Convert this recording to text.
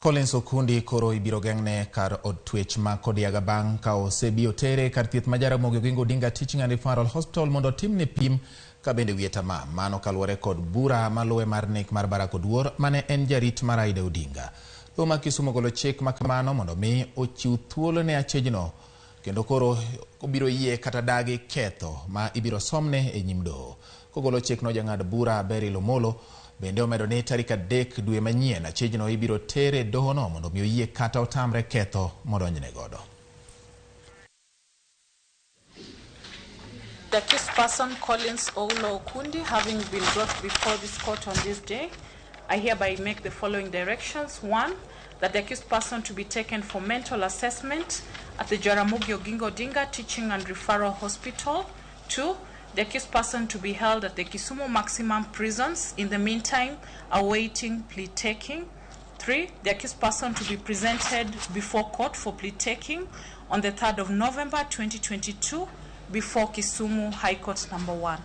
Collins Okundi koro ibiro geng'ne kar od twech ma Kodiaga bang' ka osebi otere kar thieth ma Jaramogi Oginga Odinga Teaching and Referral Hospital mondo otimne pim ka bende wiye tamam. Mano kaluwore kod bura maluwe mar nek mar Barack Oduor mane en jarit mar Aida Odinga. Doho ma Kisumu ogolo chik ma kamano mondo mi ochiw thuolo ne achijno kendo koro obiro yie kata dagi ketho ma ibiro somne e nyim doho. Kogolo chikno jang'ad bura Beryl Omolo bende omedo ni tarik 3 dwe manyien achijno ibiro tere e dohono mondo mi oyie kata otamre ketho modonjne godo. The accused person, Collins Oulo Okundi, having been brought before this court on this day, I hereby make the following directions. 1, that the accused person to be taken for mental assessment at the Jaramogi Oginga Odinga Teaching and Referral Hospital. 2, the accused person to be held at the Kisumu Maximum Prisons in the meantime, awaiting plea taking. 3, the accused person to be presented before court for plea taking on the 3rd of November 2022 before Kisumu High Court number 1.